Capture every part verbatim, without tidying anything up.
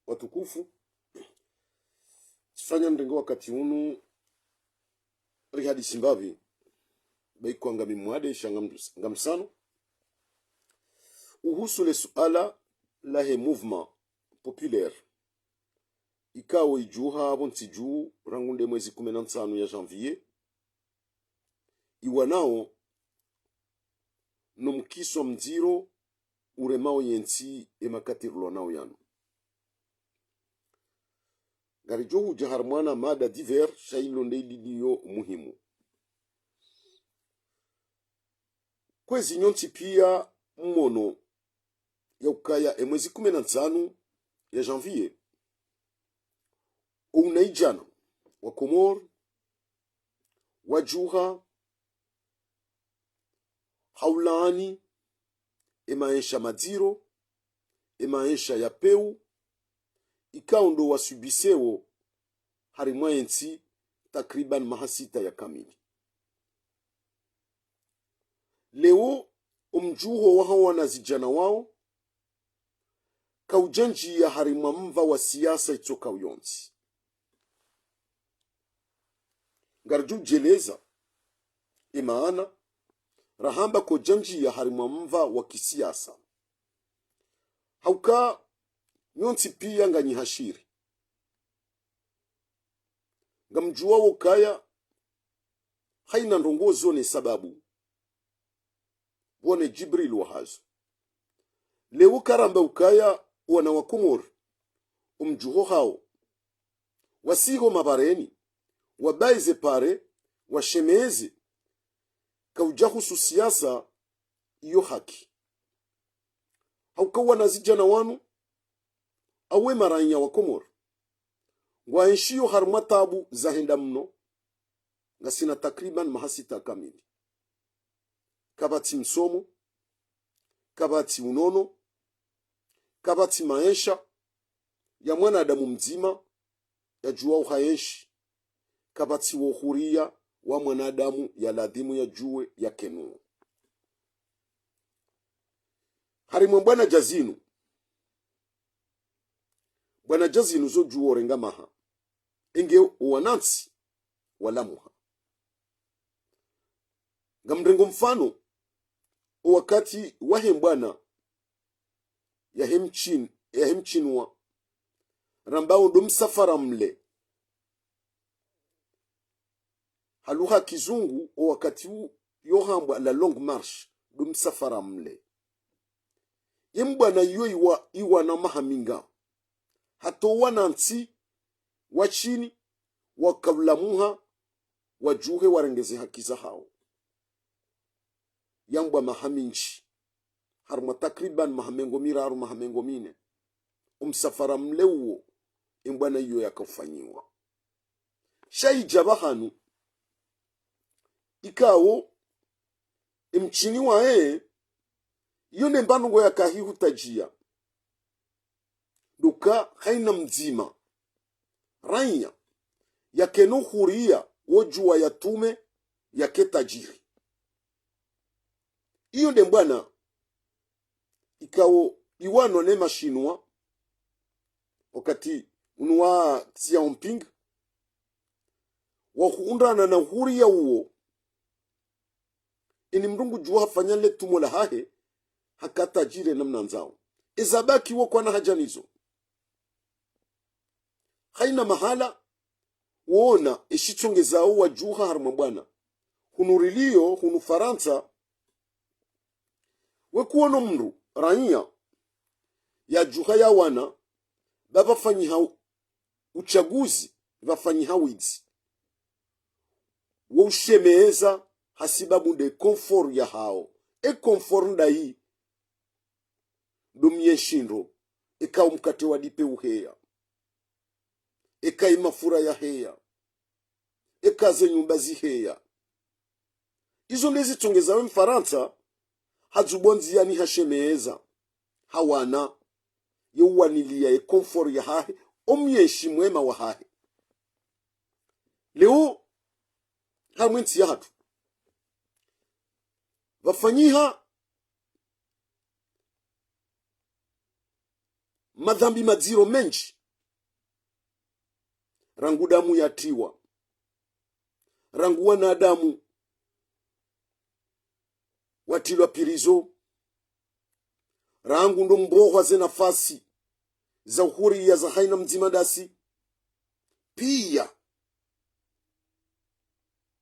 watukufu, tsifanya ndrenge wakati unu rihadisi mbapvi, ba ikao ngami mwade sha ngam-, ngamsano, uhusu le suala lahe mouvement populaire ikao idjuha pvo ntsi dju rangu nde mwezi kume na ntsanu ya janvier, iwanao no mkiso mdziro uremao yentsi emakati rilwanao yanu. Ngaridjo hudja harumwa na mada divers, sha ilo nde ililiyo muhimu. Kwezi nyontsi pia mmono ya ukaya emwezi kume na ntsanu ya janvier, ounaidjana wa Komori wadjuha haulaani emaesha madziro, emaesha ya peu, ikao ndo wasubiseo harimwa yentsi takriban maha sita ya kamili. Leo, omdjuho waha wanazidjana wao, kaudjandjiya harimwa mva wa siasa itsoka uyontsi. Ngaridjo udjeleza emaana rahamba kaudjandjiya harimwa mva wa kisiasa. Hauka nyontsi pia nganyi hashiri. Ngamdjuwao ukaya haina ndrongoo zo ne sababu. Bwana Djibril Wahazo. Leo karamba ukaya wana wa Komori, omdjuho hao, wasiho mabareni, wabaye ze pare, washemeze, kaudja husu siasa iyo haki. Hauka wanazidjana wanu, awu emarainya wa Komori, ngwaenshiyo harumwa tabu zahenda mno, ngasina takriban maha sita kamili. Kapvatsi msomo, kapvatsi unono, kapvatsi maesha ya mwanadamu mdzima yadjuwao uhaenshi, kapvatsi wo huriya wa mwanadamu ya ladhimu yadjuwe yakenuo. Harimwa mbwana dja zinu, mbwana dja zinu zo djuwo renga maha, enge owanantsi walamuha. Ngamrengo mfano, owakati wahe mbwana yahe mchin-, yahe mchinwa, rambao ndo msafara mle. Ha lugha kizungu, owakati u-, yo hambwa la longue marche, ndo msafara mle. Ye mbwana iyo iwa-, iwana maha minga. Hata owanantsi wa Chini wakaulamuha wadjuhe warenge ze haki zahao. Yambwa maha mindji, harumwa takriban maha mengo miraru, maha mengo mine, omsafara mle uwo, embwana iyo yakaufanyiwa. Sha idja pvahanu, ikao, emchinwa e, iyo nde mbwana ngo yakahi hutadjiya. Nduka haina mdzima, rainya, yakena uhuriya wodjuwa yatume yake tajiri. Iyo nde mbwana ikao iwanwa ne mashinwa, wakati unu wa Xi Jinping, wahundrana na uhuriya uwo, ini mndru ngudjuwa hafanya le tumo lahahe, haka tajiri namna ndzao. Eza baki wo kwana haja nizo. Haina mahala, wona eshitsongezao wadjuha harumwa mbwana. Hunu rilio, hunu Farantsa, we kuono mndru, rainya, yadjuha yawana, ba pvafanyiha u-, uchaguzi, pvafanyiha widzi. Wo ushemeza hasibabu nde confort yahao. E confort ndayi, ndo myenshi ndro, eka omkatre wa dipe uheya, eka emafura yaheya, eka ze nyumba ziheya. Izo nde zitsongezao emfarantsa, hadzubo ndziyani hashemeza, hawana, ye uwaniliya e confort yahahe, omyenshi mwema wahahe. Leo, harumwa entsi yahatru, pvafanyiha madhambi madziro mendji, Rangu damu yatriwa, rangu wanadamu watrilwa prison, rangu ndo mbohwa ze nafasi za uhuriya za haina mdzima ndasi, piya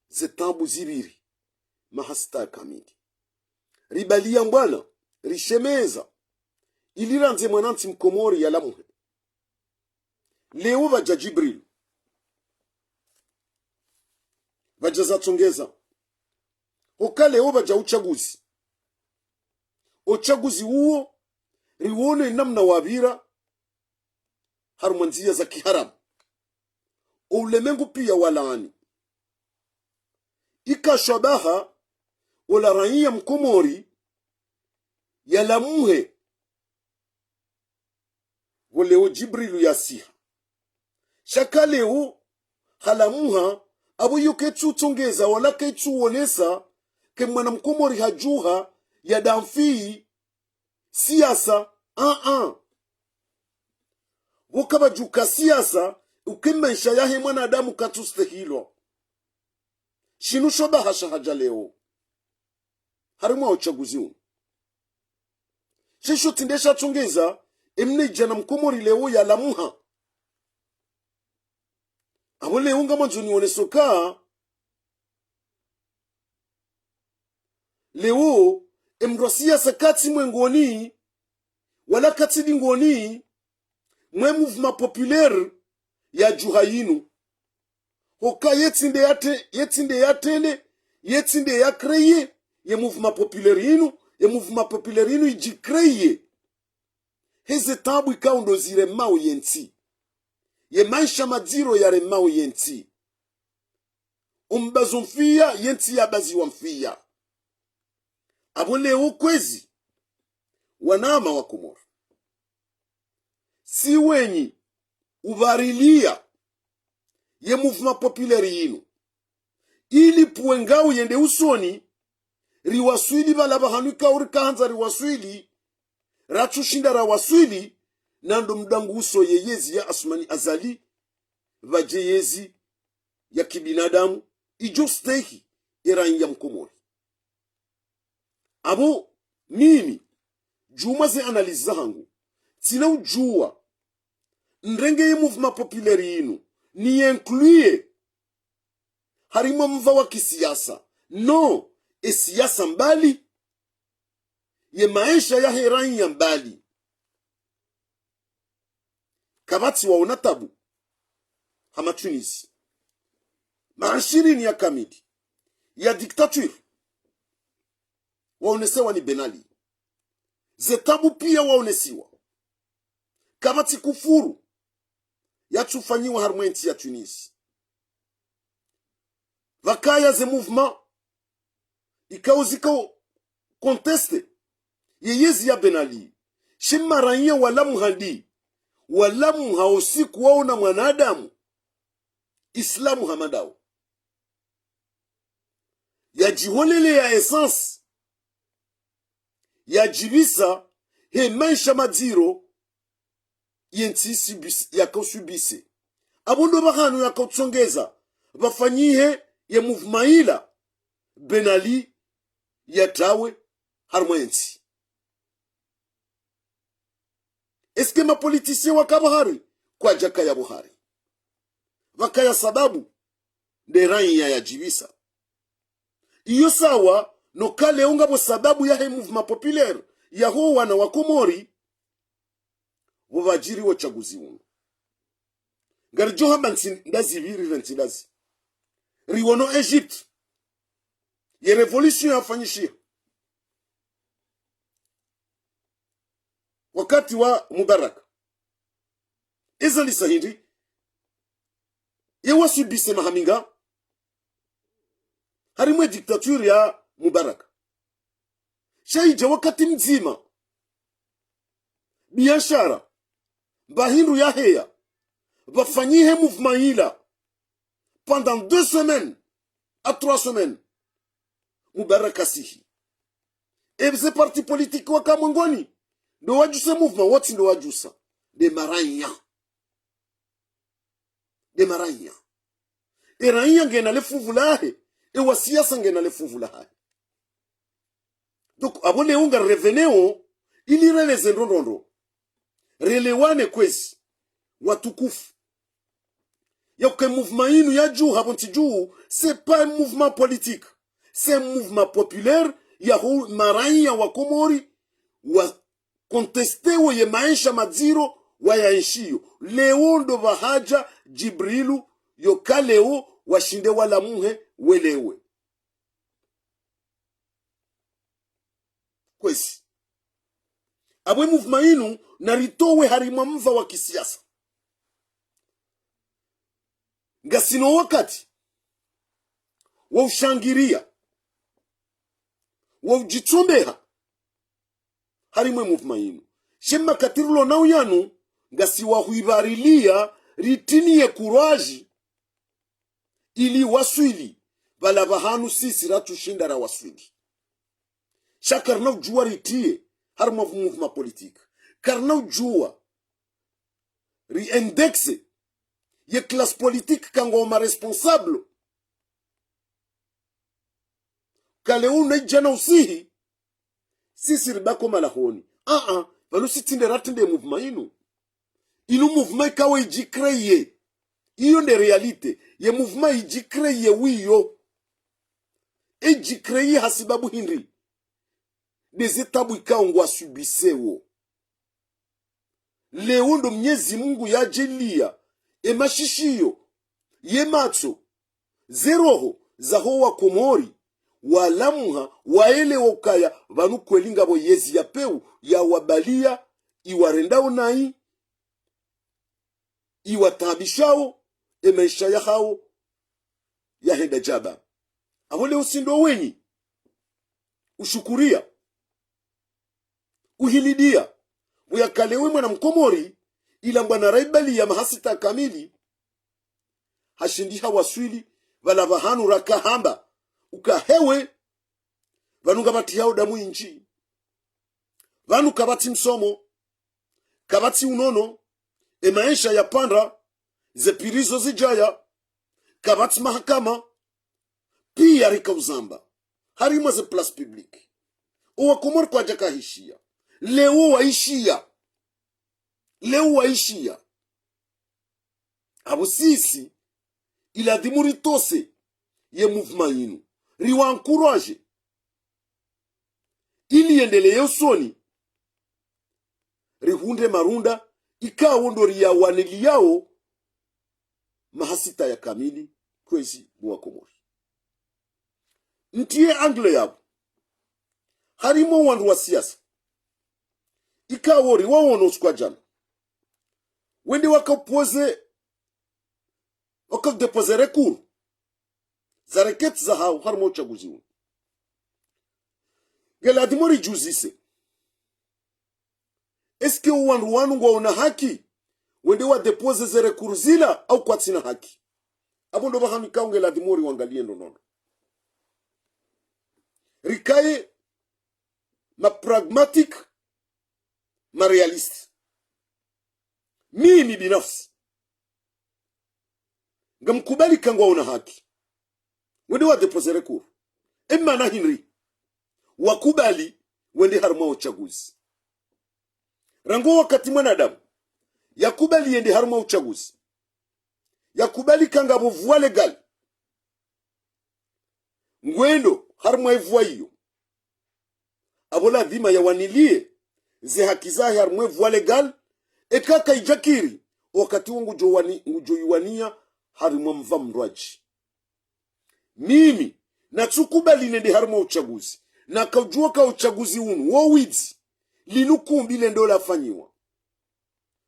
ze taabu zipviri maha sita kamili. Ribaliya mbwana, rishemeza, ili randze mwanantsi mkomori yalamuhe. Leo pvadja Djibril, pvadja zatsongeza. Hoka leo pvadja utsaguzi. Otsaguzi uwo, riwone namna wapvira harumwa ndziya za kiharamu. Oulemengu piya walaani. Ika shabaha ola raiya mkomori yalamuhe. Pvo leo Djibrilu yasiha. Shaka leo halamuha, apvo iyo ketsutsongeza wala ketsuwonesa ke mwana mkomori hadjuha yadamfi siyasa, a-a. Pvo kapvadjuka siyasa, uke maesha yahe mwanadamu katsustehilwa. Shinu sho bahasha hadja leo harimwa otsaguzi unu. Shesho tsi nde shatsongeza emna idjana mkomori leo yalamuha. Apvo leo ngamwandzo niwonese oka leo emndru wa siyasa katsi mwengoni, wala katsi dingoni mwe mouvement populaire yadjuha yinu. Hoka yetsi nde yate-, yetsi nde yatrende, yetsi nde yacréer ye mouvement populaire yinu, ye mouvement populaire yinu idjicréer heze taabu ikao ndo ziremao yentsi. Ye maesha madziro yaremao yentsi. Ombazo mfiya, yentsi yabaziwa mfiya. Apvo leo kwezi, wanama wa Komori, si wenyi upvariliya ye mouvement populaire yinu, ili pvwe ngau yende usoni, riwaswili pvala pvahanu ikao rikahandza riwaswili, ratsushinda rawaswili, na ndo mdangu uso ye yezi ya Assoumani Azali, pvadje yezi ya kibinadamu, idjo stehi eraiya mkomori. Apvo mimi, djumwa ze analyse zahangu, tsina udjuwa nrenge ye mouvement populaire yinu, ni inclure harimwa mva wa kisiyasa. No, esiyasa mbali, ye maesha yahe raiya mbali. Kapvatsi waona taabu hama Tunisie. Maha shirini ya kamili ya dictature waonesewa ni Ben Ali. Ze taabu piya waonesiwa. Kapvatsi kufuru yatsufanyiwa harimwa entsi ya Tunisie. Pvakaya ze mouvement ikao zikao conteste ye yezi ya Ben Ali. She maraiya walamuha ndi, walamuha osiku waona mwanadamu Islamu hama ndawo yadjiholeleya essence, yadjipvisa he maesha madziro yentsi isibis-, yakao subise. Apvo ndo pvahanu yakao tsongeza pvafanyihe ye mouvement ila, Ben Ali yatrawe harimwa yentsi. Est-ce que ma politiciens waka pvo hari? Kwadjakaya pvo hari. Pvakaya sababu nde raiya yadjipvisa. Iyo sawa, no ka leo ngapvo sababu yahe mouvement populaire yaho wana wa Komori, pvo pvadjiri wotsaguzi unu. Ngaridjo hamba ntsi ndazi pviri re ntsi ndazi. Riwono Egypte, ye révolution yafanyishiha wakati wa Mubarak. Eza lisa hindri, ye wasubise maha minga harimwa ye dictature ya Mubarak. Sha idja wakati mdzima, biashara, mba hindru yaheya, pvafanyihe mouvement ila pendant deux semaines à trois semaines, Mubarak asihi. Epvo ze parti politique waka mwengoni ndo wadjuse mouvement, wotsi ndo wadjusa, nde maraiya. de maraiya. E raiya ngena le funvu lahe, e wa siasa ngena le funvu lahahe. Donc, apvo leo ngari reveneo, ili releze ndrongoo ndro. Relewane kwezi, watukufu. Ya uka e mouvement inu ya dju, hapvo ntsi dju, c'est pas un mouvement politique. C'est un mouvement populaire, ya ho maraiya wa Komori, wa contesté wo ye maesha madziro wa ya enshiyo. Leo ndo pvahadja Djibrilu, yo ka leo washinde walamuhe welewe. Kwezi. Apvo e mouvement inu naritowe harimwa mva wa kisiasa. Ngasina wakati wa ushangiriya, wa udjitsombeha harimwa e mouvement inu. She makati rilo nao yanu, ngasi wa huibariliya, ritiniye kuraji, ili waswili, pvala pvahanu sisi ratsushinda rawaswili. Sha karina udjuwa ritiye harimwa mouvement politique. Karina udjuwa ri indexé ye classe politique ka ngwao ma responsable. Ka leo na idjana usihi, sisi ribaki ho malahoni. Aa, pvanu si tsi nde ratrende e mouvement inu. Inu mouvement ikao idjicréé. Iyo nde réalité. Ye mouvement idjicréé wiyo. Idjicréé hasibabu hindri? De ze tabu ikao ngwa subisé wo. Leo ndo Mnyezi Mungu yadjaliya e mashishiyo, ye matso, ze roho za ho wa Komori, walamuha, waelewa ukaya pvanu kweli ngapvo yezi ya peu yawabaliya, iwarendao nayi, iwataabishao, e maesha yahao yahenda djaba. Apvo leo si ndo wenyi ushukuriya, uhilidiya, pvo ya ka leo e mwana Mkomori, ila mbwana raibaliya mahasita kamili, hashindi hawaswili, pvala pvahanu raka hamba, uka hewe, pvanu ngapvatrihao damu indji. Pvanu kapvatsi msomo, kapvatsi unono, e maesha yapvandra, ze prison zidjaya, kapvatsi mahakama, piya rika uzamba harimwa ze place publique. O wa Komori kwadjaka hishiya. Leo waishiya. Leo waishiya. Apvo sisi, iladhimu ritose ye mouvement inu. Riwa encouragé. Ili yendeleye usoni, rihundre marunda, ikao ndo riyawaniliyao mahasita ya kamili, kwezi bo wa Komori. Ntiye angle yapvo. Harimwa wandru wa siasa, ikao riwaono usiku wa djana, wende waka poser, waka déposer recours za requête zahao harimwa utsaguzi unu. Ngeladhimu ridjuzise, est-ce que o wandru wanu ngwaona haki wende wa déposer ze recours zila, au kwatsina haki? Apvo ndo pvahanu ikao ngeladhimu riwangaliye ndrongoo ndro. Rikaye ma pragmatique, ma réaliste. Mimi binafsi, ngamkubali ka ngwaona haki wende wa déposer recours. E mana hindri? Wakubali wende harimwa utsaguzi. Rangu wakati mwanadamu yakubali yende harimwa utsaguzi, yakubali ka ngapvo voie légale, ngwendo harimwa e voie iyo, apvo ladhima yawaniliye ze haki zahe harimwa e voie légale. Eka kaidjakiri, wakati wo ngudjo wani-, ngudjo iwaniya harimwa mva mndrwadji. Mimi, natsukubali nende harimwa utsaguzi, naka udjuwa ka utsaguzi unu wo widzi, linu kumbi lendo lafanyiwa.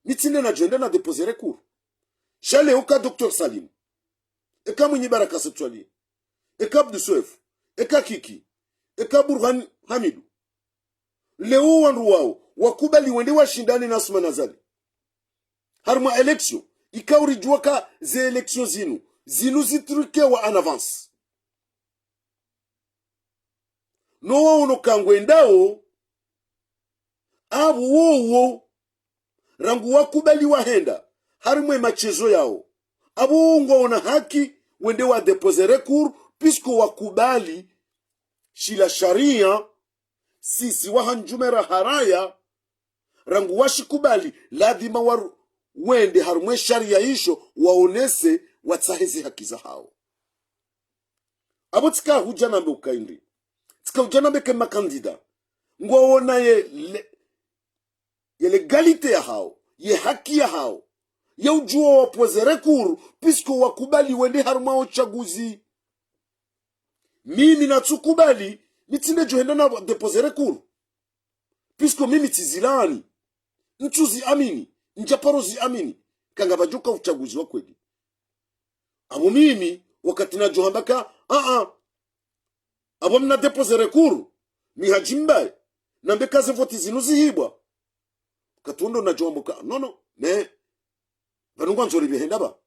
Mi tsi nde nadjo enda na déposer recours. Sha leo ka Docteur Salim, eka Mwinyi Baraka Said Soilihi, eka Abdou Soefo, eka Kiki, eka Bourhane Hamidou, leo wandru wao wakubali wende washindane na Assoumani Azali harimwa élection, ikao ridjuwa ka ze élection zinu, zinu zitruquewa en avance. No waono ka ngwendao, apvo wowo, rangu wakubali wahenda harimwa e matsezo yao, Apvo ngwaona haki wende wa déposer recours, puisque wakubali shila sharia, sisi wahandjumera haraya, rangu washikubali, ladhima waru-, wende harumwa ye sharia isho, waonese, watsahe ze haki zahao. Apvo tsika hudja nambe uka hindri. Tsika hudja nambe ke makandida ngwaona ye le-, ye légalité yahao, ye haki yahao, ya udjuwa wa poser recours, puisque wakubali wende harumwa o uchaguzi. Mimi natsukubali, mi tsi ndedjo henda na déposer recours. Puisque mimi tsizilaani, ntsuziamini, ndjaparo ziamini, ka ngapvadjoka uchaguzi wa kweli. Apvo mimi, wakati nadjo hamba ka, a-a, apvo mi na déposer recours, mi hadjimbaye, nambe ka ze voti zinu zihibwa. Wakati wo ndo nadjo hamba ka, non, non, mais, pvanu ngwandzo ripve henda pva.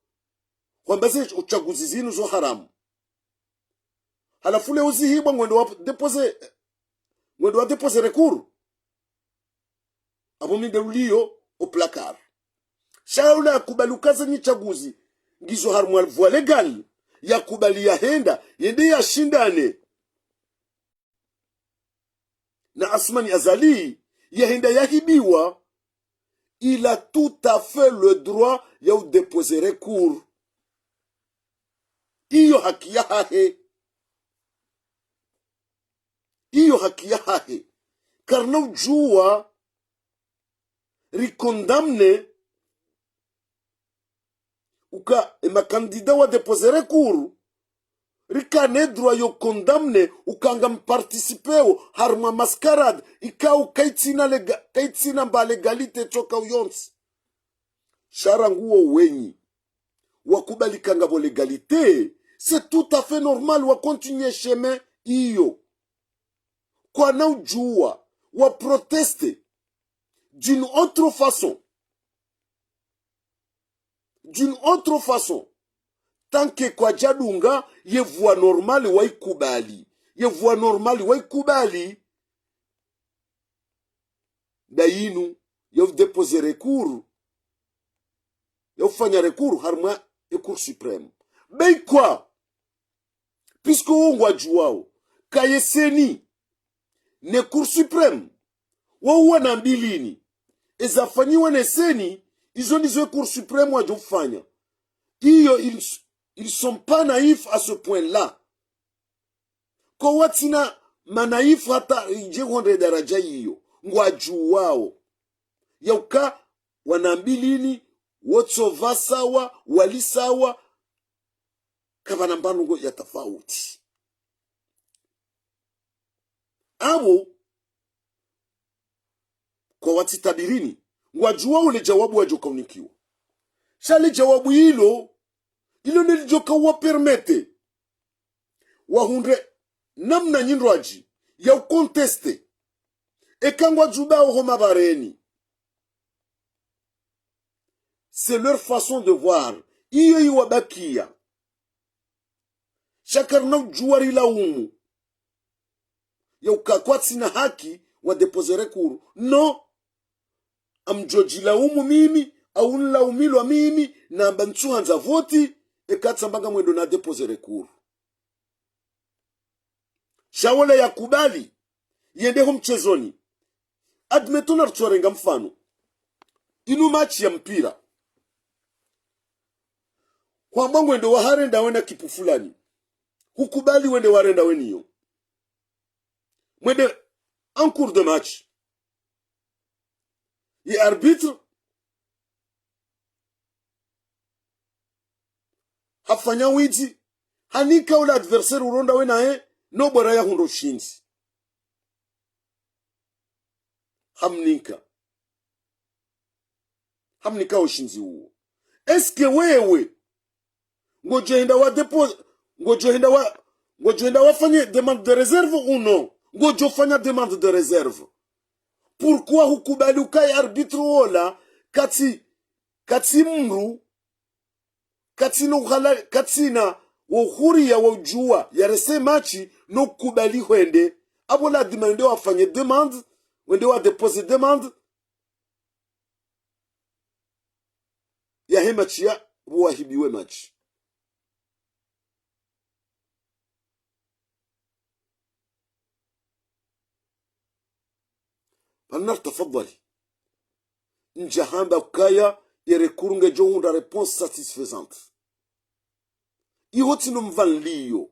Hwamba ze uchaguzi zinu zo haramu. Halafu leo zihibwa ngwendo wa déposer, ngwendo wa déposer recours. Apvo mi nde uliyo o placard. Sha ula yakubali uka ze nyi chaguzi ngizo harumwa voie légale, yakubali yahenda, yende yashindane na Assoumani Azali, yahenda yahibiwa, il a tout à fait le droit ya u déposer recours. Iyo haki yahahe. Iyo haki yahahe. Karina udjuwa ri condamner uka e makandida wa déposer recours, rika ne droit yo condamner uka ngam participeo harumwa mascarade, ikao kaitsina léga-, kaitsina mba légalité tsoka uyontsi. Sha rangu wo wenyi wakubali ka ngapvo légalité, c'est tout à fait normal wa continuer chemin iyo. Kwana udjuwa wa protester d'une autre façon. D'une autre façon. Tant que kwadjadunga, ye voie normale waikubali. Ye voie normale waikubali. Nda yinu, ya u déposer recours, ya ufanya recours harumwa e Cour suprême. Be ikwa, puisque wo ngwadjuwao ka ye CENI ne Cour suprême, wo wana mbilini, eza fanyiwa ne CENI, izo ndizo e Cour suprême wadjo fanya. Iyo, ils, ils sont pas naïfs à ce point-là. Ko watsina manaïfs hata idje hwendre daraja iyo. Ngwadjuwao ya uka wana mbilini, wotsopva sawa, wali sawa, kapvana mbanu ngo ya tafauti. Apvo, ko watsi tabirini, ngwadjuwao le djawabu wadjoka unikiwa. Sha le djawabu ilo, ilo nde lidjoka wa permettre wahundre namna nyindji ya u contester. Eka ngwadjubao ho mabareni. C'est leur façon de voir. Iyo iwabakia. Sha karina udjuwa rilaumu ya uka kwatsina haki wa déposer recours. Non. Ngamdjo djilaumu mimi, au nlaumilwa mimi, namba ntsuhandza voti, eka tsamba ngamwendo na déposer recours. Sha wola yakubali yende ho mchezoni. Admettons, naritsorenga mfano. Inu match ya mpira. Hwamba ngwendo waharenda wena ekipu fulani. Hukubali wende warenda weniyo. Mwende en cours de match, ye arbitre hafanya widzi, hanika ula adversaire uronda wenaye, no bora yahundro ushindzi. Hamnika. Hamnika ushindzi uwo. Est-ce que wewe ngodjohenda wa dépo-, ngodjohenda wa, ngodjohenda wafanye demande de réserve ou non? Ngodjofanya demande de réserve. Pourquoi hukubali ukaye arbitre wola, katsi, katsi mdru, katsina uhala-, katsina wo uhuriya wa udjuwa yarese match, no ukubali hwende? Apvo ladhima wende wafanye demande, wende wa déposer demande yahe match ya wahibiwe madji. Pvanu nartafadhwali. Ndjahamba ukaya ye recours ngedjo hundra réponse satisfaisante. Iho tsi no mva nliyo.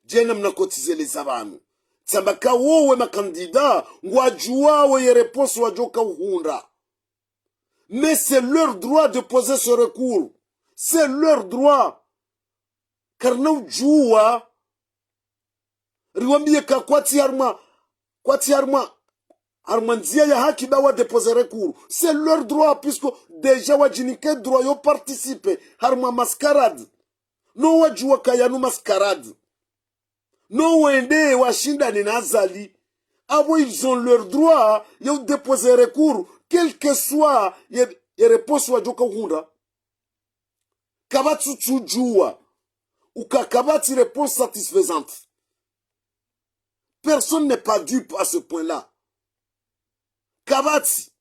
Djena mna kotsi zeleza pvanu. Tsamba ka wowo ye makandida, ngwadjuwawo ye réponse wadjoka uhundra. Mais c'est leur droit de poser ce recours. C'est leur droit. Karina udjuwa, riwambiye ka kwatsi harumwa, kwatsi harumwa, harumwa ndziya ya haki ba wa déposer recours. C'est leur droit, puisque déjà wadjinike droit yo participer harumwa mascarade. No wadjuwa ka yanu mascarade. No wende washindane na Azali. Apvo ils ont leur droit ya u déposer recours, quel que soit ye, ye réponse wadjoka uhundra. Kapvatsi utsudjuwa uka kapvatsi réponse satisfaisante. Personne n'est pas dupe à ce point-là. Kapvatsi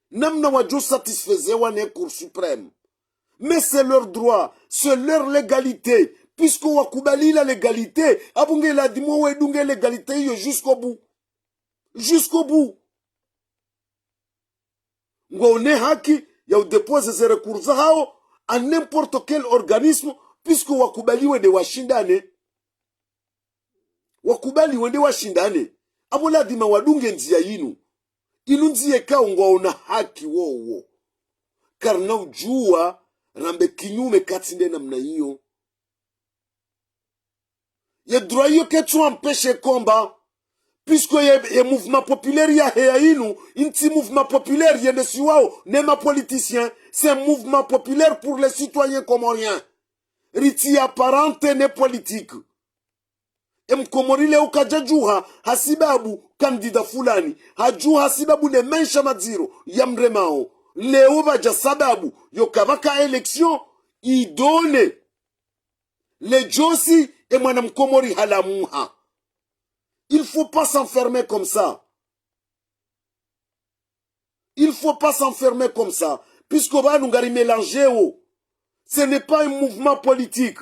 namna wadjo satisfaisewa ne Cour suprême. Mais c'est leur droit, c'est leur légalité. Puisque wakubali la légalité, apvo nge ladhimu wedunge légalité iyo jusqu'au bout. Jusqu'au bout. Ngwawo ne haki ya u déposer ze recours zahawo à n'importe quel organisme, puisque wakubali wende washindane. Wakubali wende washindane. Apvo ladhima wadunge ndziya yinu. Inu ndziya ikao ngwawo na haki wowo. Karina udjuwa rambe kinyume katsi nde namna iyo. Ye droit iyo ketsu empêcher combat. Puisque ye, ye mouvement populaire yaheya inu, itsi mouvement populaire yendesiwawo ne ma politiciens. C'est un mouvement populaire pour les citoyens comoriens. Ritsi apparenter ne politique. E mkomori leo kadjadjuha hasibabu candidat fulani. Hadjuha hasibabu le maesha madziro yamremawo. Leo pvadja sababu yo kapvaka élection idone le djosi e mwana mkomori halamuha. Il faut pas s'enfermer comme ça. Il faut pas s'enfermer comme ça. Puisque pvanu ngari mélanger wo. Ce n'est pas un mouvement politique.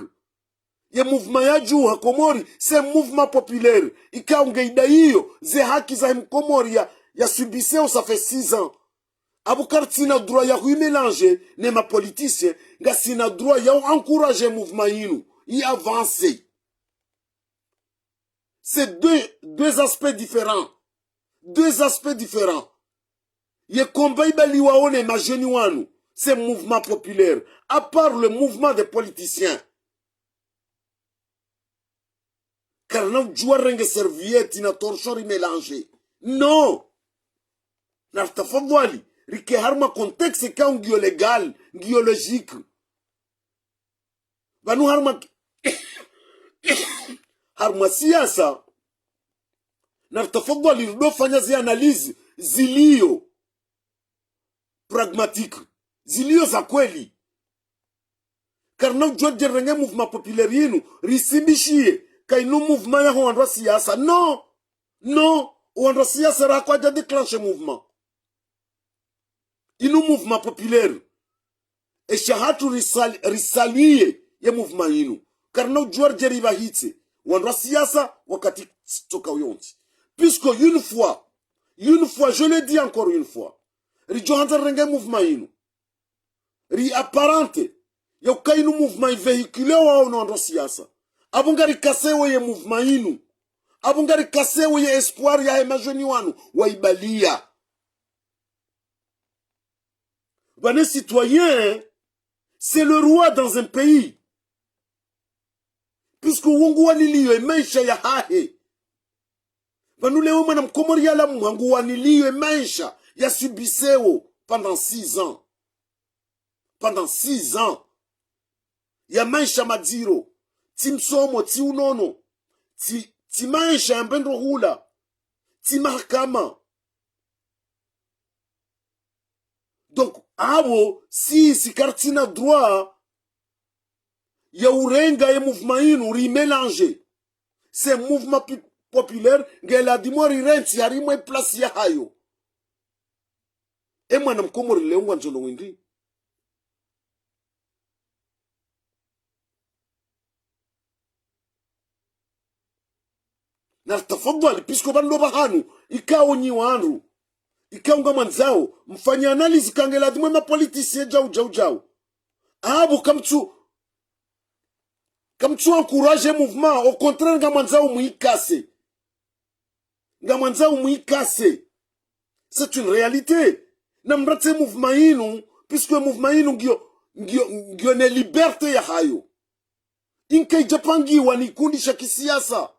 Ye mouvement yadjuha Komori, c'est un mouvement populaire. Ikao nge idaiyo ze haki zahe mkomori ya, ya subiseo, ça fait six ans. Apvo karitsina droit ya hu mélanger ne ma politiciens, ngasina droit ya u encourager mouvement inu i avancer. C'est deux, deux aspects différents. Deux aspects différents. Ye combat ibaliwawo ne ma jeunes wanu, c'est mouvement populaire. À part le mouvement des politiciens. Karina udjuwa renge serviette na torchon ri mélanger. Non. Nartafadhwali, rike harumwa contexte ikao ngiyo légal, ngiyo logique. Pvanu harumwa, harumwa siasa, nartafadhwali ridofanya zi analyse ziliyo pragmatique, ziliyo za kweli. Karina udjuwa dje renge mouvement populaire inu, risimbishiye ka inu mouvement yaho wandru wa siasa. Non. Non. Wandru wa siasa raha kwadja déclencher mouvement. Inu mouvement populaire. Esha hatru risal-, risaluer ye mouvement inu. Karina udjuwa ridje ripvahitse wandru wa siasa wakati tsi toka uyontsi. Puisque une fois, une fois, je le dis encore une fois, ridjo handza rirenge mouvement inu, ri apparenter ya uka inu mouvement i véhiculer wawo no wandru wa siasa. Apvo ngari casser wo ye mouvement inu. Apvo ngari casser wo ye espoir yahe ma jeunes wanu waibaliya. Pvanu citoyen, c'est le roi dans un pays. Puisque wo nguwaniliyo e maesha yahahe. Pvanu leo mwana mkomori yalamuha nguwaniliyo e maesha ya subiseo pendant six ans. Pendant six ans. Ya maesha madziro. Tsi msomo, tsi unono. Tsi, tsi maesha ya mbendo hula. Tsi mahakama. Donc, apvo, si, si karitsina droit ya urenga ye mouvement inu, ri mélanger. C'est mouvement pi-, populaire, nge ladhimu rirentsi harimwa e place yahayo. E mwana mkomori leo ngwandzo lo windri. Na tafadhwali, puisque pvanu ndo pvahanu, ikao nyi wandru, ikao ngamwandzao mfanye analyse, kange ladhimu ema politiciens djau, djau, djau. Apvo kamtsu, kamtsu encourager mouvement, au contraire, ngamwandzao mwikase. Ngamwandzao mwikase. C'est une réalité. Na mratse mouvement inu, puisque mouvement inu ngiyo, ngiyo, ngiyo ne liberté yahayo. Inka idja pangiwa ni kundi sha kisiasa.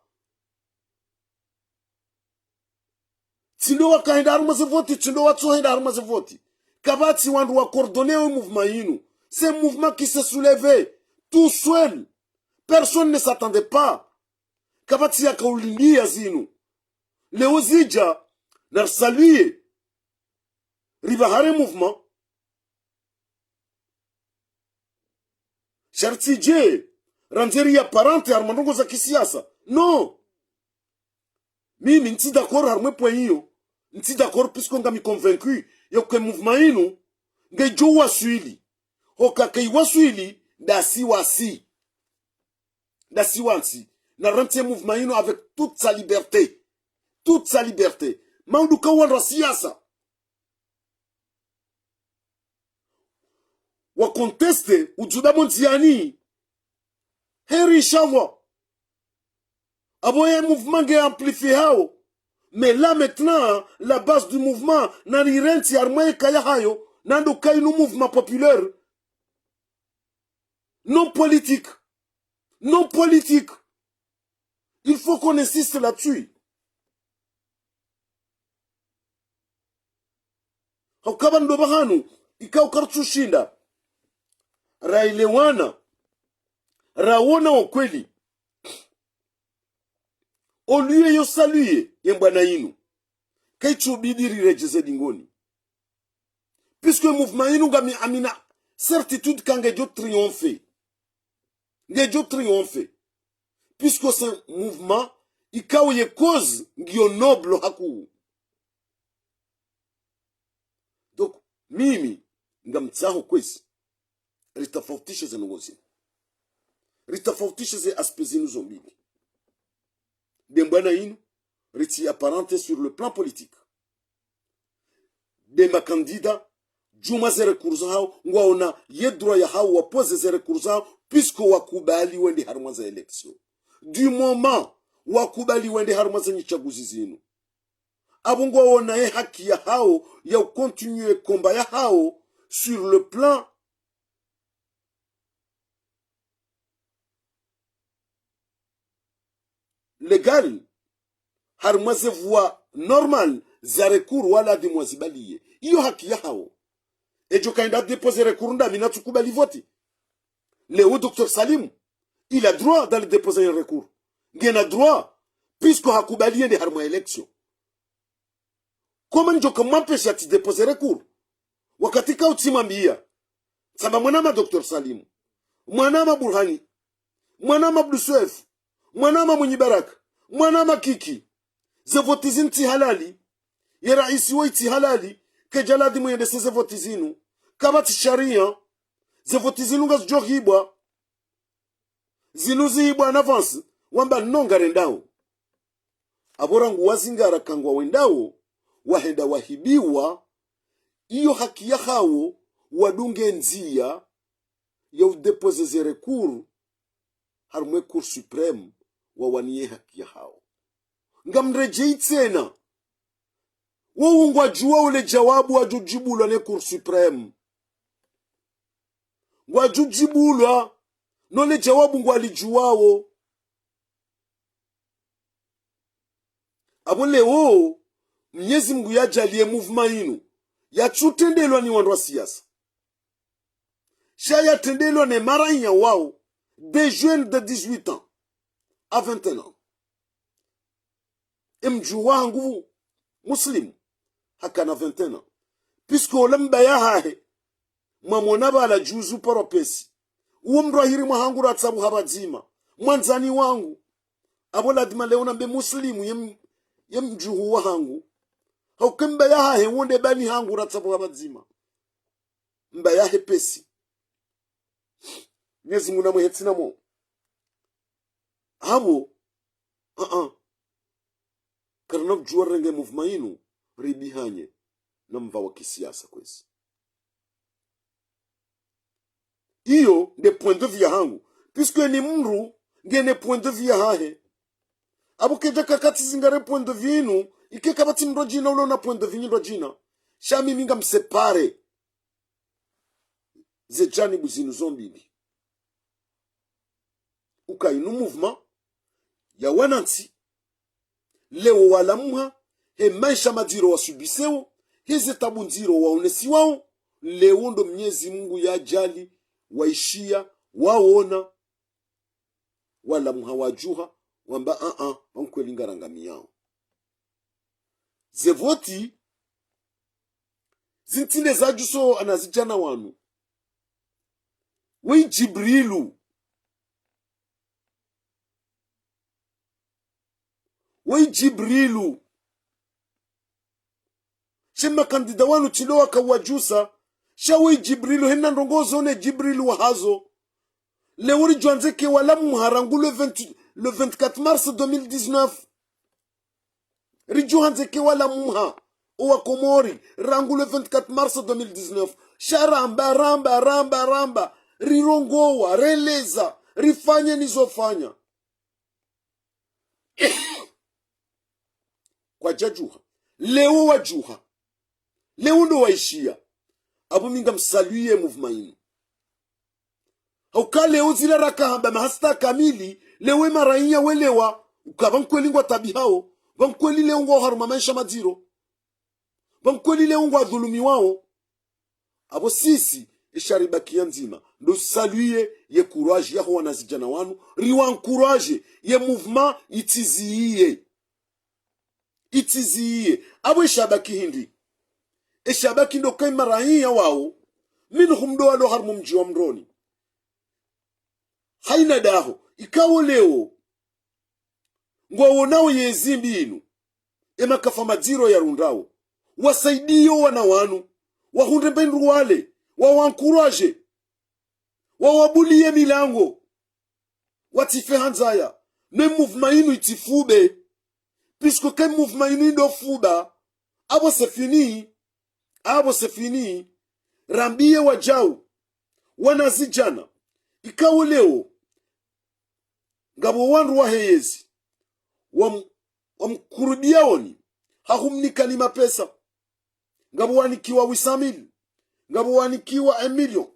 Tsi ndo wakahenda harumwa ze voti, tsi ndo watsohenda harumwa ze voti. Kapvatsi wandru wa coordonner wo mouvement inu. C'est un mouvement qui s'est soulevé tout seul. Personne ne s'attendait pas. Kapvatsi yakaulindia zinu. Leo zidja, na risaluer. Ripvahare mouvement. Sha ritsidje, randze ri apparenter harumwa ndrongoo za kisiasa. Non. Mimi ntsi d'accord harumwa e point iyo. Ntsi d'accord puisque ngami convaincu yauka e mouvement inu ngedjo waswili. Hoka kaiwaswili, ndasi wasi. Ndasi wasi. Na rantsi e mouvement inu avec toute sa liberté. Toute sa liberté. Maudu ka wandru wa siasa wa contester, udjuda mo ndziani. Heri, inshallah. Apvo ye mouvement nge amplifié hawo. Mais là maintenant, la base du mouvement, na rirentsi harumwa ye kaya hayo, na ndo kainu mouvement populaire. Non politique. Non politique. Il faut qu'on insiste là-dessus. Hauka pvanu ndo pvahanu, ikao kartsushinda raelewana, rawona wo kweli. Au lieu yo saluer ye mbwana inu, kaitsubidi riredjeze dingoni. Puisque mouvement inu ngami amini certitude ka ngedjo triompher. Ngedjo triompher. Puisque c'est un mouvement ikao ye cause ngiyo noble hakuu. Donc, mimi, ngamtsaho kwezi ritafautishe ze ndrongoo zinu. Ritafautishe ze aspects zinu zo mbili. Nde mbwana inu, ritsi apparenter sur le plan politique. Nde ma candidats, djumwa ze recours zahawo, ngwaona ye droit yahawo wa poser ze recours zahawo, puisque wakubali wende harumwa ze élections. Du moment wakubali wende harumwa ze nyitsaguzi zinu, apvo ngwaona ye haki yahawo ya u continuer combat yahawo sur le plan légal, harumwa ze voies normales za recours, waladhimu wazibaliye. Iyo haki yahawo. Edjo kaenda déposer recours ndami natsukubali voti. Leo docteur Salim, il a droit d'aller déposer un recours. Ngena droit, puisque hakubali yende harumwa élections. Comment ndjo ka m'empêcher atsi déposer recours? Wakati kautsi mwambia, tsamba mwanama docteur Salim, mwanama Burhani, mwanama Abdou Soef, mwanama Mwinyi Baraka, mwanama Kiki, ze voti zinu tsi halali, ye raisi wo itsi halali, kedja ladhimu yendese ze voti zinu, kapvatsi sharia, ze voti zinu ngazidjo hibwa. Zinu zihibwa en avance, wamba no ngarendao. Apvo rangu wazingara ka ngwawendao, wahenda wahibiwa, iyo haki yahawo, wadunge ndzia ya u déposer ze recours harumwa e Cour suprême, wawaniye haki yahawo. Ngamredjeyi tsena. Wowo ngwadjuwao le djawabu wadjo djibulwa ne Cour suprême. Ngwadjo djibulwa, no le djawabu ngwalidjuwao. Apvo leo, Mnyezi Mungu yadjaliye mouvement inu yatsutrendelwa ni wandru wa siasa. Sha yatrendelwa ne marainya wawo, des jeunes de dix-huit ans à vingt et un ans. E mdjuhu wahangu Muslim, hakana vingt et un ans. Puisque ola mbaba yahahe, mwamwona pvala juzi uparwa pesi. Uwo mdru wa hiri mwahangu ratsabuha pvadzima. Mwandzani wangu. Apvo ladhima leo nambe Muslim ye m-, ye mdjuhu wahangu. Hauka mbaba yahahe wo nde bani hangu ratsabuha pvadzima. Mbaba yahe pesi. Mnyezi Mungu namwehe tsina mo. Apvo, ah, ah. Karina udjuwa rirenge mouvement inu, ribihanye na mva wa kisiasa kwezi. Iyo nde point de vue yahangu. Puisque ni mndru ngena point de vue yahahe. Apvo kedja kakati zingare point de vue inu, ike kapvatsi mndru djina ulo na point de vue nyindru djina. Sha mimi ngamsepare ze janibu zinu zo mbili. Uka inu mouvement ya wanantsi, leo walamuha, he maesha madziro wasubiseo, he ze tabu ndziro waonesiwao, leo ndo Mnyezi Mungu yadjali, waishiya, waona, walamuha wadjuha, wamba, a-a, pvankweli ngarangamiyao. Ze voti, zintsinde zadjuso wanazidjana wanu. Weyi Djibrilu. Weyi Djibrilu. She makandida wanu tsi ndo waka wadjusa. Sha weyi Djibrilu, hena ndrongoo zo ne Djibrilu wahazo. Leo ridjuwa ndzeke walamuha rangu le vingt, le vingt-quatre mars deux mille dix-neuf. Ridjuwa ndzeke walamuha owa Komori rangu le vingt-quatre mars deux mille dix-neuf. Sha ramba, ramba, ramba, ramba. Rirongowa, releza, rifanye nizo fanya. Kwadjadjuha. Leo wadjuha. Leo ndo waishiya. Apvo mi ngamsaluye mouvement inu. Hauka leo zila raka hamba mahasita kamili, leo emaraiya welewa, uka pvankweli ngwatabihao, pvankweli leo ngwao harumwa maesha madziro. Pvankweli leo ngwadhulumiwao. Apvo sisi, esha ribakiya ndzima, ndo saluye ye courage yaho wanazidjana wanu, riwa encourager, ye mouvement itsiziye. Itsiziye. Apvo esha baki hindri. Esha baki ndo uka emaraiya wao, minhum ndo walo harumwa mdji wa Moroni. Haina daho, ikao leo, ngwaonao ye zimbi inu, emakafa madziro yarundrao, wasaidiye owana wanu, wahundre mba hindru wale, wawa encourager, wawabuliye milango, watsife ha ndzaya, ne mouvement inu itsifuɓe, puisque ke mouvement inu indo fuɓa, apvo c'est fini, apvo c'est fini, rambiye wadjau, wanazidjana, ikao leo, ngapvo wandru wahe yezi, wam-, wamkurubiyaoni, hahumnikani mapesa. Ngapvo wanikiwa huit cent mille, ngapvo wanikiwa un million.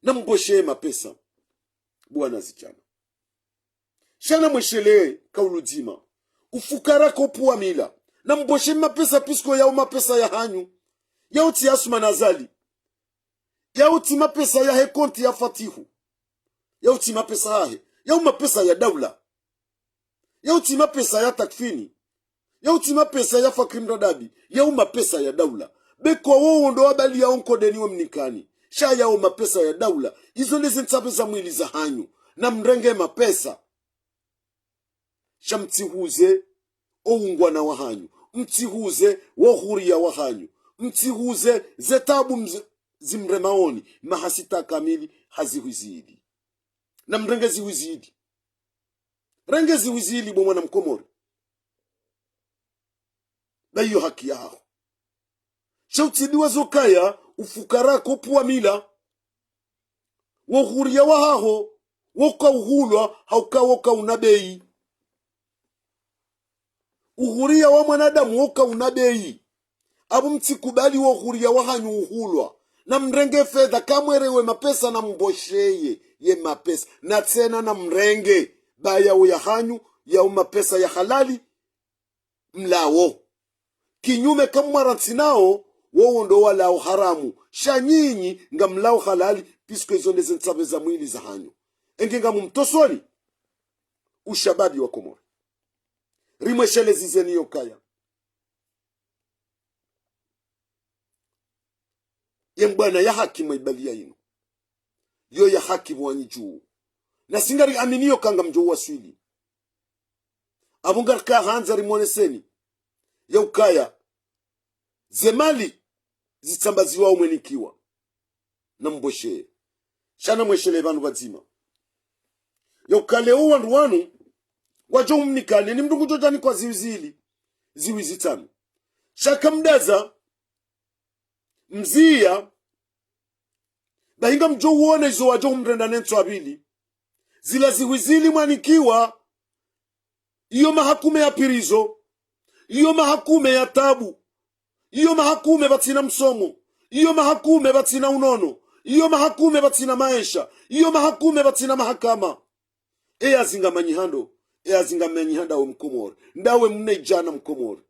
Nambosheye mapesa, bo wanazidjana. Sha namweshelee kaulu dzima. Ufukara kaupvuwa mila. Nambosheye mapesa puisque yao mapesa yahanyu. Yao tsi ya Assoumani Azali. Yao tsi mapesa yahe konti ya Fatihu. Yao tsi mapesa yahe. Yao mapesa ya daula. Yao tsi mapesa ya Takfini. Yao tsi mapesa ya Fakri Mradabi. Yao mapesa ya daula. Be kwa wowo ndo wabali yao nkodeni wamnikani. Sha yao mapesa ya daula. Izo nde ze ntsapve za mwili zahanyu. Namrenge mapesa. Sha mtsihuze o ungwana wahanyu. Mtsihuze wo huriya wahanyu. Mtsihuze ze tabu mz-, zimremaoni. Mahasita kamili hazihwizidi. Namrenge zihwizidi. Renge zihwizidi bo mwana mkomori. Ba iyo haki yaho. Sha utsidiwa zo ukaya ufukara kaupvuwa mila. Wo huriya wahaho, wo kauhulwa, hauka wo kauna beyi. Uhuriya wa mwanadamu wo kauna beyi. Apvo mtsikubali wo huriya wahanyu uhulwa. Namrenge fedha, kamwerewe mapesa nambosheye ye mapesa. Na tsena namrenge, ba yao yahanyu, yao mapesa ya halali, mlawo. Kinyume kamwara ntsi nao, wowo ndo walawo haramu. Sha nyinyi ngamlawo halali, puisque izo nde ze ntsapve za mwili zahanyu. Enge ngamumtosoni ushababi wa Komori. Rimweshelezizeni yo ukaya ye mbwana ya haki mwaibaliya inu, yo ya haki pvwanyi dju. Nasi ngariaminiyo uka ngamdjo uwaswili. Apvo ngarika handza rimwoneseni ya ukaya ze mali zitsambaziwa umwenikiwa. Nambosheye. Sha namweshelee pvanu pvadzima ya uka leo wandru wanu Kwadjo umnikane, ni mndru ngudjo djanikwa zihwi zili, zihwi zitsanu. Sha kamdaza, mziya, bahi ngamdjo uona izo wadjo umrenda ne ntsu ya pvili. Zila zihwi zili mwanikiwa, iyo mahakume ya pirizo, iyo mahakume ya tabu, iyo mahakume pvatsina msomo, iyo mahakume pvatsina unono, iyo mahakume pvatsina maesha, iyo mahakume pvatsina mahakama. Eya zinga manyiha ndo, eya zinga manyiha ndawe Mkomori, ndawe mnaidjana Mkomori.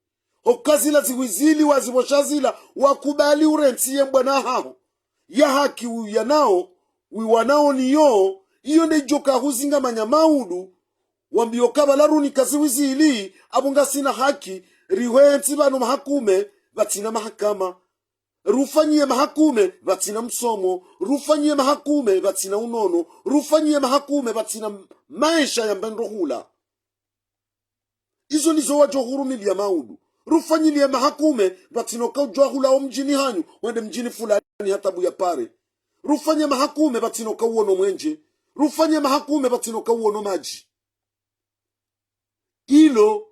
Hoka zila zihwi zili wazipvosha zila, wakubali urentsi ye mbwana haho. Ya haki uyanao, wiwanao niyo, iyo nde idjo kahuzinga manya maudu, wambiyo ka pvala runika zihwi zili, apvo ngasina haki, rihwentsi pvanu mahakume, pvatsina mahakama. Rufanyiye mahakume pvatsina msomo, rufanyiye mahakume pvatsina unono, rufanyiye mahakume pvatsina m-, maesha ya mbendo hula. Izo nizo wadjo hurumiliya maudu. Rufanyiliye mahakume pvatsina uka udjo hula o mdjini hanyu, wende mdjini fulani ha tabu ya pare. Rufanye mahakume pvatsina uka uono mwenje. Rufanye mahakume pvatsina uka uono madji. Ilo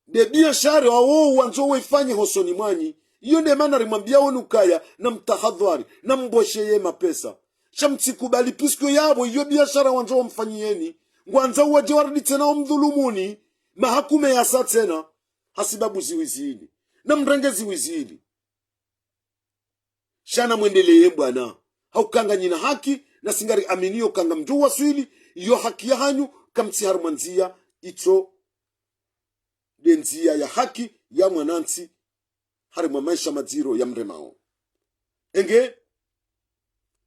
nde biashara wawo wandzo waifanye hosoni mwanyu. Iyo nde mana rimwambiyao ni ukaya, namtahadhwari, nambosheye mapesa. Sha mtsikubali, puisque yapvo iyo biashara wandzo wamfanyiyeni. Ngwandzao wadje warudi tsena wamdhulumuni, mahakume yasa tsena, hasibabu zihwi zili. Namrenge zihwi zili. Sha namwendeleye mbwana. Hauka nganyina haki, nasi ngariaminiyo uka ngamdjo waswili, iyo haki ya hanyu, kamtsi harumwa ndziya, itso nde ndziya ya haki, ya mwanantsi, harumwa maesha madziro ya mremao. Enge,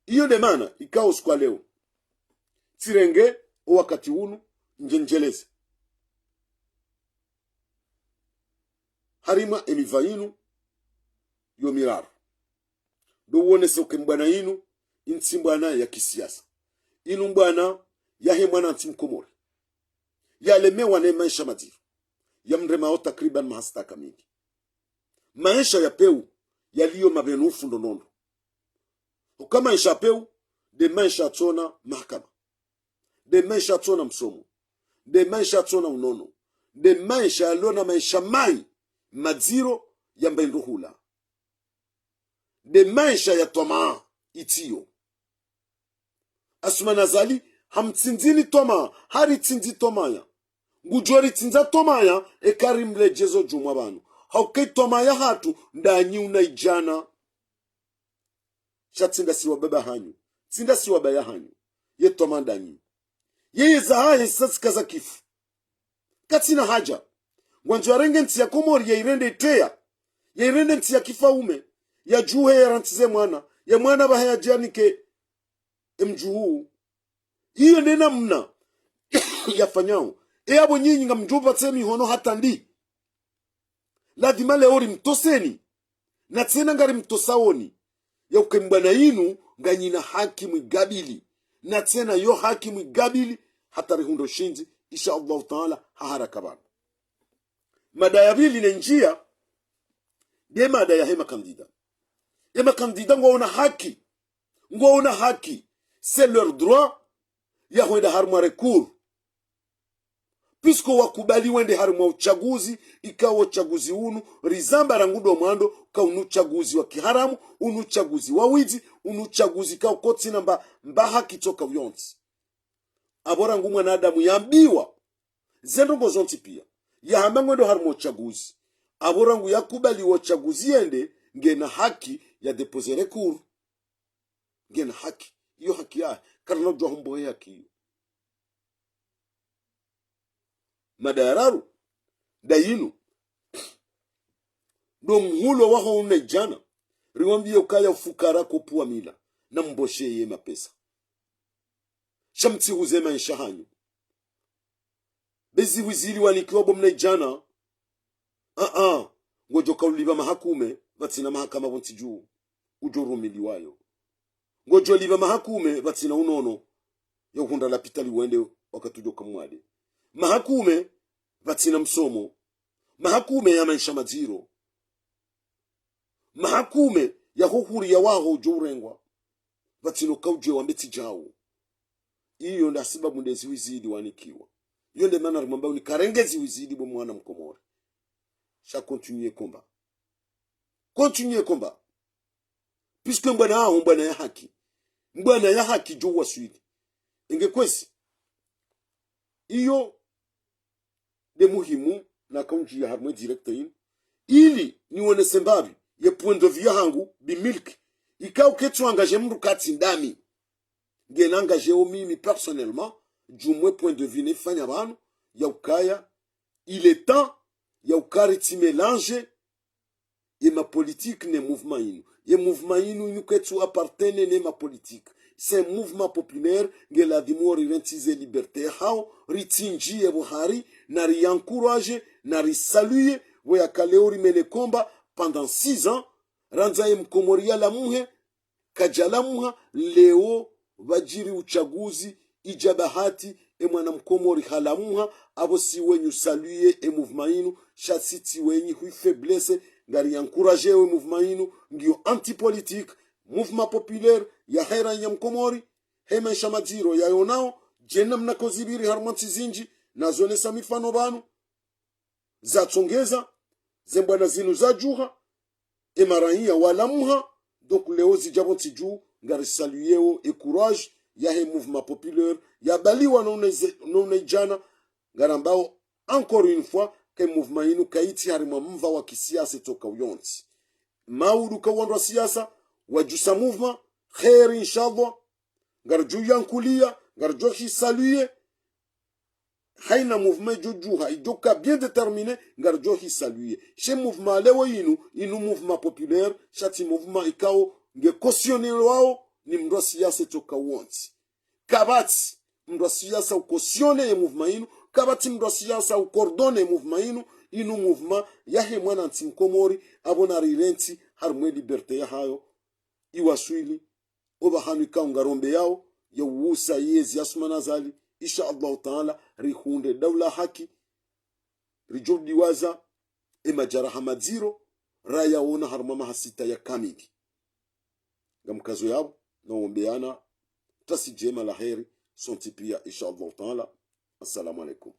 iyo nde mana, ikao usiku wa leo. Tsirenge, o wakati unu, ndje ndjeleze. Harumwa emiva inu yo miraru. Ndo uonese uka mbwana inu, itsi mbwana ya kisiasa. Inu mbwana yahe mwanantsi Mkomori. Yalemewa ne maesha madziro. Ya mremao takriban maha sita kamili. Maesha ya pewu, yaliyo mapvenufu ndo nondo. Uka maesha ya pewu, nde maesha yatsona mahakama. Nde maesha yatsona msomo. Nde maesha yatsona unono. Nde maesha yalona maesha mayi, madziro ya mbendo hula. Nde maesha ya twamaa, itsiyo. Assoumani Azali, hamtsindzini twamaa, haritsindzi twamaya. Ngudjo ritsindza twamaya, eka rimledjezo djumwa pvanu. Hauka itwamaa yahatru, ndanyi unaidjana. Sha tsi nda si wababa hanyu. Tsi nda si wabaya hanyu. Ye twamaa ndanyi. Yeye zahahe sasika za kifu. Katsina haja. Ngwandzo yarenge ntsi ya Komori yairende itreya. Yairende ntsi ya kifaume. Yadjuhe yarantsize mwana. Ye mwana pvahe yadje yanike emdjuhu. Iyo nde namna yafanyao. Eyapvo nyinyi ngamdjo upvatse mihono hata ndi. Lazima leo rimtoseni. Na tsena ngarimtosaoni. Ya uka mbwana inu nganyina haki mwigabili. Na tsena yo haki mwigabili hata rihundre ushindzi, insha Allahu Taala, ha haraka pvanu. Mada ya pvili ne ndziya, nde mada yahe makandida. Ye makandida ngwaona haki. Ngwaona haki. C'est leur droit ya hwenda harumwa recours. Puisque wakubali wende harumwa utsaguzi, ikao utsaguzi unu, rizamba rangu ndo mwando, ka unu utsaguzi wa kiharamu, unu utsaguzi wa widzi, unu utsaguzi ka ukotsina mba, mba haki tsoka uyontsi. Apvo rangu mwanadamu yambiwa ze ndrongo zontsi pia, yahamba ngwendo harumwa utsaguzi. Apvo rangu yakubali wo utsaguzi yende, ngena haki ya déposer recours. Ngena haki. Iyo haki yahe. Karina udjuwa humbo ye haki iyo. Mada ya raru, nda yinu. Ndo muhulwa waho unaidjana. Riwambiye ukaya ufukara kopvuwa mila. Nambosheye mapesa. Sha mtsihuze maesha hanyu. Be zihwi zili wanikiwa bo mnaidjana. Aa, ngodjo ka ulipva mahakume, pvatsina mahakama pvontsi dju, udjo rumiliwayo. Ngodjo lipva mahakume, pvatsina unono, ya uhundra lapitali wende wakati udjo ka mwade. Mahakume, pvatsina msomo. Mahakume ya maesha madziro. Mahakume ya ho huriya waho udjo urengwa. Pvatsina uka udjuwe wambe tsi djawo. Iyo nda sibabu nde zihwi zili wanikiwa. Iyo nde mana rimwambao ni karengezi wizidi bo mwana mkomori. Sha continuer combat. Continuer combat. Puisque mbwana aho, mbwana ya haki. Mbwana ya haki djo waswili. Enge kwezi. Iyo nde muhimu nakaundjiya harumwa ye direct yinu. Ili niwonese mbapvi ye point de vue yahangu, bimilki. Ikao ketsu engagé mndru katsi ndami. Ngena engagé o mimi personnellement, djumwe point de vue nefanya pvanu, ya ukaya, il est temps, ya ukaya ritsi mélanger, ye ma politique ne mouvement yinu. Ye mouvement yinu, yinu ketsu appartenir ne ma politique. C'est un mouvement populaire, nge ladhimu ori rentsi ze liberté hao, ritsindjiye pvo hari, na ri encourager, na ri saluer, pvo yaka leo ri mené combat pendant six ans, randza ye mkomori ya lamuhe, kadja lamuha, leo pvadjiri uchaguzi, idja bahati, e mwana mkomori halamuha, apvo si wenyi usaluer e mouvement yinu, sha si tsi wenyi hui faiblesse, ngari encourager e mouvement yinu, ngiyo anti-politique, mouvement populaire, ya hera ya mkomori, he maesha madziro ya yonao, djena mna kozi pviri harumwa ntsi zindji, nazonesa mifano pvanu, zatsongeza, ze mbwana zinu zadjuha, e maraiya walamuha, donc leo zidja pvontsi dju, ngari saluer o e courage, yahe mouvement populaire, ya baliwa no unaize-, no unaidjana, ngarambao, encore une fois, ke mouvement yinu kaitsi harimwa mva wa kisiasa toka uyontsi. Maudu ka wandru wa siasa, wadjusa mouvement, kheri, inshallah, ngaridjo yankuliya, ngaridjo hi saluer, haina mouvement idjo djuha, idjo ka bien déterminé, ngaridjo hi saluer. She mouvement leo yinu, yinu mouvement populaire, sha tsi mouvement ikao nge cautionné wao, ni mndru wa siasa toka wontsi. Kapvatsi mndru wa siasa u cautionné ye mouvement yinu, kapvatsi mndru wa siasa u coordonné ye mouvement yinu, yinu mouvement yahe mwana ntsi mkomori, apvo nari rentsi, harumwa ye liberté yahayo, iwaswili, opvahanu ikao ngarombeyao, ya uwusa yezi ya Assoumani Azali, insha Allahu Taala, rihundre daula haki, ridjo diwaza, e majaraha madziro, rayaona harumwa maha sita ya kamili. Ngamkazo yapvo, na uombeana, tasi djema la heri, sontsi piya, insha Allahu Taala. Assalamu alaikum.